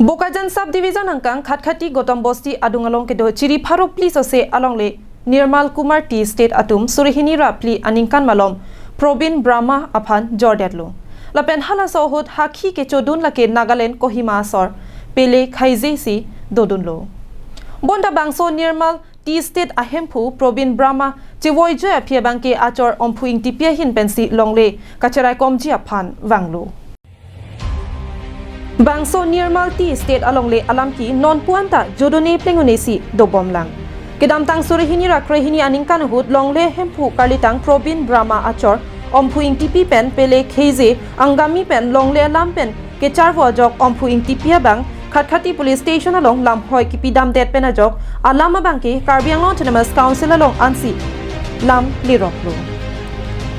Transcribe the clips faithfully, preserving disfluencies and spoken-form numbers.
Bokajan Sub Division angkang Khatkhati Gotom Bosti adung along kedo chiri pharo phli sose alongle Nirmal Kumar Tea Estate atum suri hini ra phli aningkan malom Probin Brahma aphan jordetlo. Lapen halaso ahut hakhi kechodun lake Nagaland Kohima asor Pele Khaije si dodunlo. Bonta bangso Nirmal Tea Estate ahemphu Probin Brahma chevoijoi aphi abangke achor Omphu Ingtipi ahin pensi longle kacheraikomji aphan vanglo. Bangso Nirmal Tea Estate alongle alam ke non puan ta jodone plengone si dobomlang. Kedamtang suri hini ra kre hini aningkan ahut longle hemphu karlitang Probin Brahma achor Omphu Ingtipi pen Pele Khaije Angami pen longle alam pen kecharvo ajok Omphu Ingtipi abang Khatkhati Police Station along lamhoi kipidamdet pen ajok alam abangke Karbi Anglong Autonomous Council along ansi lam liroklo.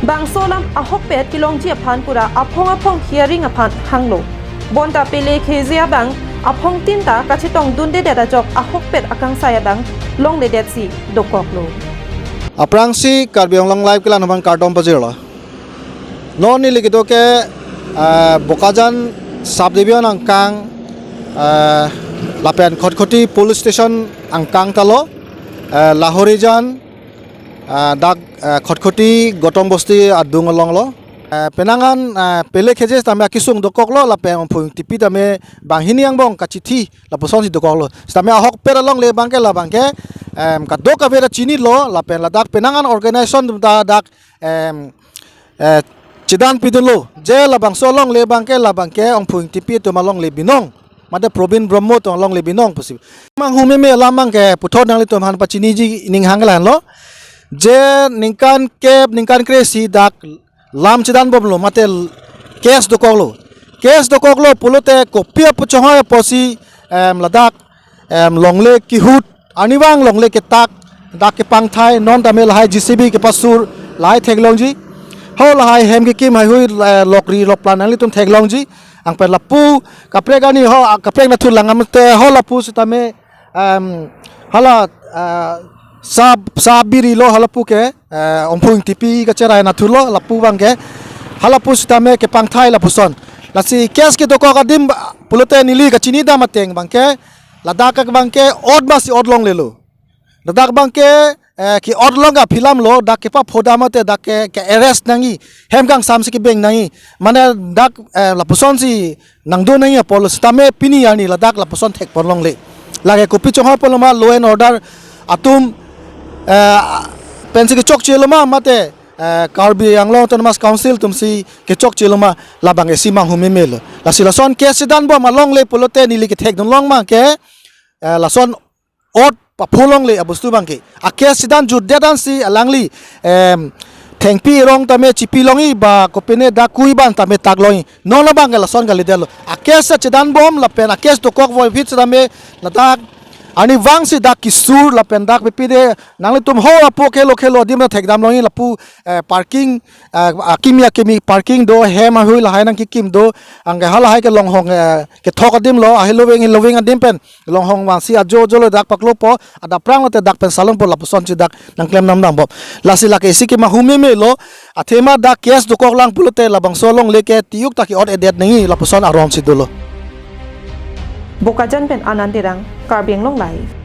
Bangso alam ahokpet kelongji aphan pura aphong aphong hearing aphan hanglo. Bonta Pele Khaije abang aphongtin ta kachetongdundedet ajok ahokpet akangsai abang longledetsi dokoklo. Aphrangsi Karbi Anglong Live kelang abang kardom pajirlo. Non neli kedo ke, ah, Bokajan Sub Division angkang, ah, lapen Khatkhati Police Station angkang ta lo, ah, Lahorijan, ah, dak, ah, Khatkhati Gotom Bosti adung along lo. Ah, penang an, ah, Pele Khaije tame akesung dokoklo lapen Omphu Ingtipi tame banghini angbong kachithi lapuson si dokoklo. Sitame ahokpet alongle abangke labangke, em, kadokave ta chinilo lapen ladak penang an organization atum ta dak, em, eh, chedan pidunlo. Je labangso alongle abangke labangke Omphu Ingtipi atum alongle binong, mate Probin Brahma atum alongle binong pusi. Manghumeme alam abangke puthot nanglitum aphan pachiniji ning hang lahenlo. Je ningkan kep, ningkan kre si dak lam chedanbomlo, mate case dokoklo. Case dokoklo pulote kopi apu chonghoi apotsi, em, ladak, em, longle kehut, arnivang longle ketak, dak kepangthai, non tame lahai J C B kepasur, lahai theklongji. Ho lahai hem kekim haihui, eh, lokri lokplan nanglitum theklongji. Anpen lapu kaprek arni ho, ah, kaprek nathur lang amte ho lapu sitame, em, hala, ah, sab, sab biri lo halapu ke, eh, Omphu Ingtipi kacherai nathurlo lapu abangke, halapu sitame kepangthai lapuson. Lasi case kedokok adim ba, pulote neli kachinidam ateng abangke, ladak abangke ot masi ot longlelo. Ladak abangke, eh, ke-ot long ka philam lo, dak kepaphodam ate dak ke, ke-arrest nangji, hem kangsam si kebeng nangji. Mane dak, eh, lapuson si nangdo nangji apotlo sitame pini arni ladak lapuson thekpon longle. Lake kopi chonghoi ponlo ma law and order atum, eh, pensi kechokchelo ma mate, eh, Karbi Anglong Autonomous Council atum si kechokchelo ma labang isi manghumemelo. Lasi lason case chedanbom alongle pulote neli kethekdun long abangke, eh, lason ot paphu longle abostu abangke. A case chedan jutdet ansi alangli, em, thengpi rong tame chipi longji ba kopine dak kui abang tame tak longji. Non abangke lason kalidetlo. A case chedanbom lapen a case dokok voiphit sitame ladak arnivang si dak kesur lapen dak pipide nanglitum ho apu khelo khelo adim na thekdam longji lapu, eh, parking, eh, akimi akimi parking do, hem ahui lahai nangkekim do, anke halahai ke longhong, eh, kethok adim lo, ahiloveng hiloveng adim pen longhong vangsi ajo ajo lo dak paklopo, adapprang lote dak pen salongpo lapuson si dak nangklem namdambom. Lasi lake isi ke manghumemelo, athema dak case dokok lang pulote labangso alongle ke tiyuk ta ke-ot edet nangji lapuson aron si dolo. Bokajan pen Anand Terang, Karbi Anglong Live.